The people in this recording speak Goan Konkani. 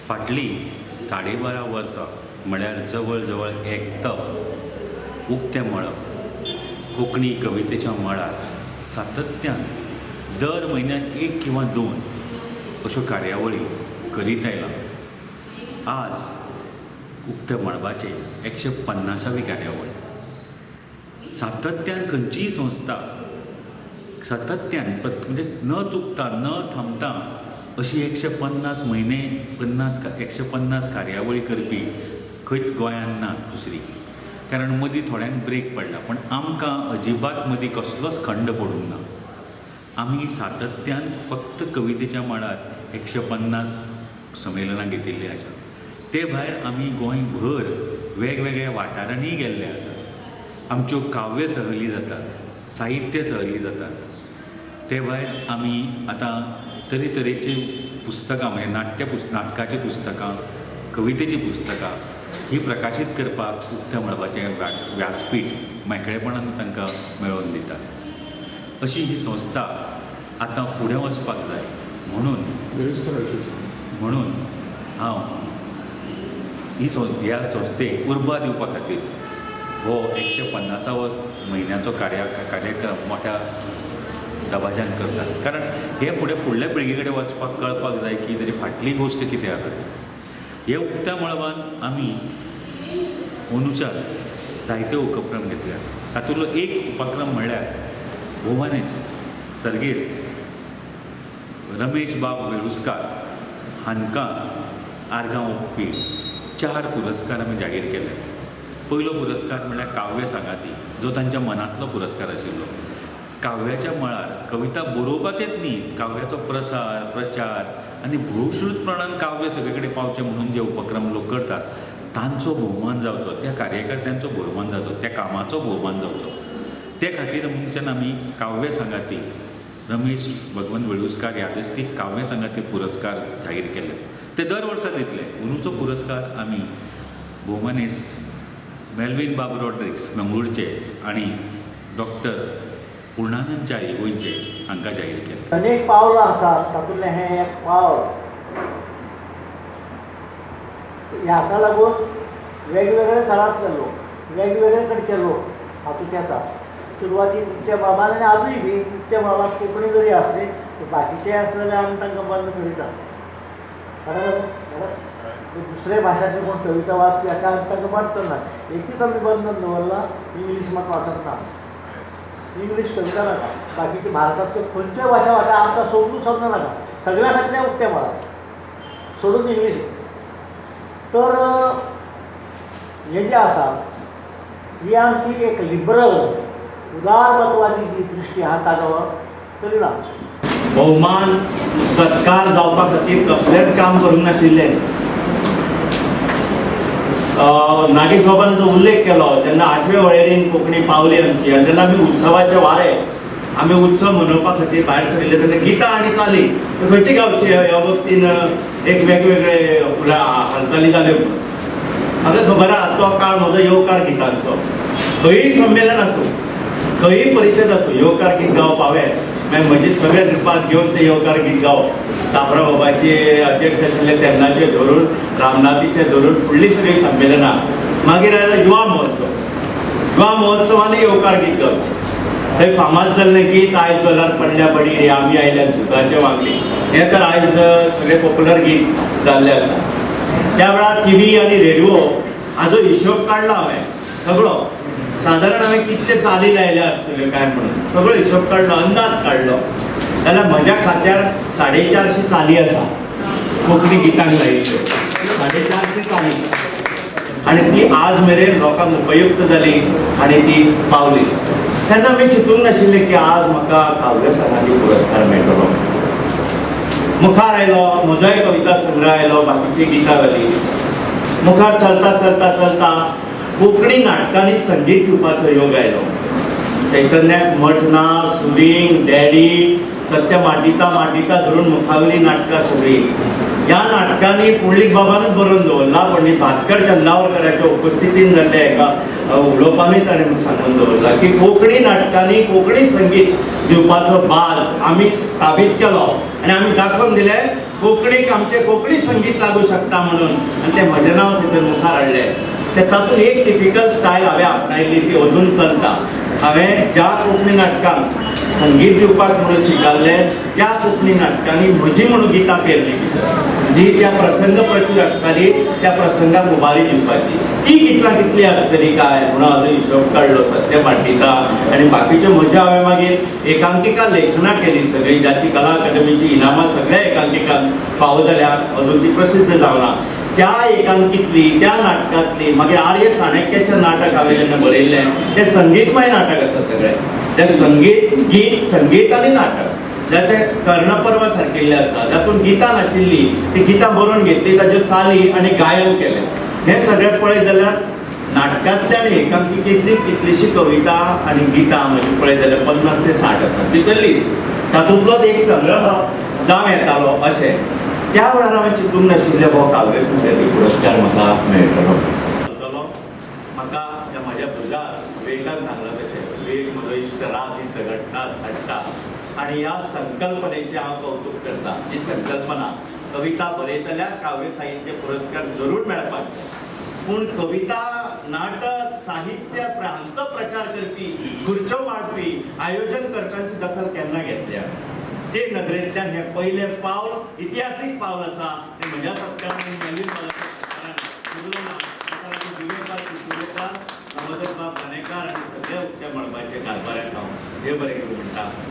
फाटली 12.5 वर्सां म्हळ्यार जवळ जवळ एक तप उक्तें मळब कोंकणी कवितेच्या मळार सातत्यान दर म्हयन्याक एक किंवा दोन अश्यो कार्यावळी करीत आयला. आज उक्त्या मळबाचे 150वी कार्यावळ. सातत्यान खंयचीय संस्था सातत्यान म्हणजे न चुकता न थांबता अशी 150 म्हयने 150 कार्यावळी करपी खंयच गोंयांत ना दुसरी. कारण मदीं थोड्यांक ब्रेक पडला, पण आमकां अजिबात मदीं कसलोच खंड पडूंक ना. आमी सातत्यान फक्त कवितेच्या मळार 150 संमेलनां घेतिल्लीं आसा. ते भायर आमी गोंयभर वेगवेगळ्या वाठारांनीय गेल्ले आसात. आमच्यो काव्य सहली जातात, साहित्य सहली जातात. ते भायर आमी आतां तरेतरेची पुस्तकां म्हणजे नाटकाचीं पुस्तकां, कवितेचीं पुस्तकां ही प्रकाशीत करपाक उक्त्या मळबाचें व्यासपीठ मेकळेपणान तांकां मेळोवन दितात. अशी ही संस्था आतां फुडें वचपाक जाय म्हणून म्हणून हांव ही ह्या संस्थेक उर्बा दिवपा खातीर हो 150वो म्हयन्याचो कार्यक्रम मोठ्या दबाज्यान करतात. कारण हे फुडें फुडल्या पिळगे कडेन वचपाक कळपाक जाय की ताची फाटली गोश्ट कितें आसा ती. हे उक्त्या मळबान आमी अंदूच्या जायते उपक्रम घेतल्यात. तातूंतलो एक उपक्रम म्हणल्यार भोवमानेस्त सर्गेस्त रमेश बाब वेळुस्कार हांकां आर्गां ओंपपी 4 पुरस्कार आमी जाहीर केले. पयलो पुरस्कार म्हणल्यार काव्य सांगाती, जो तांच्या मनांतलो पुरस्कार आशिल्लो. काव्याच्या मळार कविता बरोवपाचेच न्ही, काव्याचो प्रसार प्रचार आनी बहुश्रुतपणान काव्य सगळे कडेन पावचें म्हणून जे उपक्रम लोक करतात तांचो भोवमान जावचो, त्या कार्यकर्त्यांचो भोवमान जावचो, त्या कामाचो भोवमान जावचो. ते खातीर म्हणच्यान आमी काव्य सांगाती रमेश भगवंत वेळुस्कार यादस्तीक काव्य सांगाती पुरस्कार जाहीर केले. ते दर वर्सा दितले. अंदूचो पुरस्कार आमी भोवमानेस्त मेल्विन बाब रॉड्रिक्स मंगळूरचे आनी डॉक्टर पूर्णानंद च्यारी गोंयचे हांकां जाहीर केले. अनेक पावलां आसात, तातूंतलें हें एक पावल. हाका लागून वेगवेगळे थरांतले लोक, वेगवेगळे कडचे लोक हातूंत येतात. सुरवातीक उक्त्या मळबान आनी आजूय बी उक्त्या मळबान कोंकणी जरी आसली बाकीचे आसले जाल्यार आमी तांकां बंद करिता. कारण दुसरे भाशांतली कोण कविता वाचपी हाका आमी तांकां बंद करना. एकूच आमी बंधन दवरलां, इंग्लीश मात वाचप ना, इंग्लीश कविता नाका. बाकीचे भारतांतल्यो खंयच्योय भाशा वाचा, आमकां सोडून समज नाका, सगळ्या खातीर उक्तें मळब सोडून इंग्लीश. तर हें जें आसा ही आमची एक लिबरल उदारमतवादी जी दृश्टी आहा ताजो परिणाम. भोवमान सत्कार जावपा खातीर कसलेंच काम करूंक नाशिल्लें. नागेश बाबान जो उल्लेख केलो तेन्ना 8वे वळेरीन कोंकणी पावली आमची, आनी तेन्ना आमी उत्सवाचे वारे आमी उत्सव मनोवपा खातीर भायर सरिल्ले तेन्ना गितां आनी चाली खंयची गावची ह्या बाबतीन एक वेगवेगळे हालचाली जाल्यो. म्हाका खबर आहा तो काळ म्हजो येवकार गितांचो. खंयी संमेलन आसूं, खंयी परिशद आसूं, येवकार गीत गावप हांवें मागीर म्हजे सगळे ग्रुपाक घेवन ते येवकार गीत गावप. चाफ्रा बाबाचे अध्यक्ष आशिल्ले तेन्नाचे धरून रामनाथीचे धरून फुडलीं सगळीं संमेलनां. मागीर आयलो युवा महोत्सव. युवा महोत्सवानूय येवकार गीत गावचें. थंय फामाद जाल्लें गीत आयज डॉलर पडल्या बडी रे आमी आयल्या सुताचे वागली, हें तर आयज सगळें पॉप्युलर गीत जाल्लें आसा. त्या वेळार टिवी आनी रेडिओ हाजो हिशोब काडला हांवें सगळो. सादारण हांवें कितले चाली लायल्या आसतल्यो काय म्हणून सगळो हिशोब काडलो, अंदाज काडलो जाल्यार म्हज्या खात्यार 450 चाली आसा कोंकणी गितांक लायिल्ल्यो, 450 चाली. आनी ती आज मेरेन लोकांक उपयुक्त जाली आनी ती पावली. तेन्ना आमी चिंतूंक नाशिल्लें की आज म्हाका काव्य सांगाती पुरस्कार मेळटलो. मुखार आयलो म्हजोय कविता संग्रह आयलो, बाकीची गितां घाली. मुखार चलता चलता चलता कोंकणी नाटकांनी संगीत दिवपाचो योग आयलो. चैतन्याक मठ ना, सुरींग, डॅडी, सत्य माटिता माटिता धरून मुखावली नाटकां सगळीं. ह्या नाटकांनी पुंडलीक बाबानूच बरोवन दवरला, पंडीत भास्कर चंदावरकराच्या उपस्थितीन जाल्ल्या एका उलोवपानूय ताणें सांगून दवरला की कोंकणी नाटकांनी कोंकणी संगीत दिवपाचो बाज आमी स्थापीत केलो आनी आमी दाखोवन दिलें कोंकणीक आमचें कोंकणी संगीत लागू शकता म्हणून, आनी तें म्हजें नांव थंयसर मुखार हाडलें. ते तातूंत एक टिपिकल स्टायल हांवें आपणायल्ली, ती अजून चलता. हांवें ज्या कोंकणी नाटकांक संगीत दिवपाक म्हणून स्विकारलें त्या कोंकणी नाटकांनी म्हजी म्हणून गितां पेरली भितर, जी त्या प्रसंग प्रचूर आसताली त्या प्रसंगाक उबारी दिवपाची. ती गितां कितली आसतली काय म्हणून हांवें हिशोब काडलो सत्य पाटीता आनी बाकीच्यो म्हज्यो हांवें मागीर एकांकिका लेखनां केली सगळीं, जाची कला अकादमीची इनामां सगळ्या एकांकिकांक फावो जाल्या, अजून ती प्रसिद्ध जावना. त्या एकांकीतली त्या नाटकांतली मागीर आर्य चाणक्याचें नाटक हांवें जेन्ना बरयल्लें तें संगीतमय नाटक आसा सगळें. तें संगीत गीत संगीत आनी नाटक जाचें कर्णपर्व सारकिल्लें आसा, जातूंत गितां नाशिल्लीं ती गितां बरोवन घेतली, ताच्यो चाली आनी गायन केलें. हें सगळें पळयत जाल्यार नाटकांतल्या आनी एकांकिकेंतली कितलीशी कविता आनी गितां म्हजी पळयत जाल्यार 50 ते 60 आसा भितरलीच, तातूंतलोच एक संग्रह जावं येतालो अशें. त्या वेळार हांवें चिंतूंक नाशिल्लें हो काव्य संगती पुरस्कार म्हाका मेळटलो. म्हाका म्हज्या भुजार विवेकान सांगलां तशें, विवेक म्हजो इश्ट रात दीस झगडटा झडटा आनी ह्या संकल्पनेचें हांव कौतूक करता. ही संकल्पना कविता बरयतल्या काव्य साहित्य पुरस्कार जरूर मेळपाक जाय, पूण कविता नाटक साहित्य हांचो प्रचार करपी, खुर्च्यो मांडपी, आयोजन करप्यांची दखल केन्ना घेतल्या? ते नदरेंतल्यान हें पयलें पावल इतिहासीक पावल आसा. तें म्हज्या सत्कारान नवीन उरलो ना. ताका लागून विवेकाक दामोदर बाब काणेकार आनी सगळ्या उक्त्या मळबाचे कारभाऱ्यांक हांव देव बरें करूं म्हणटा.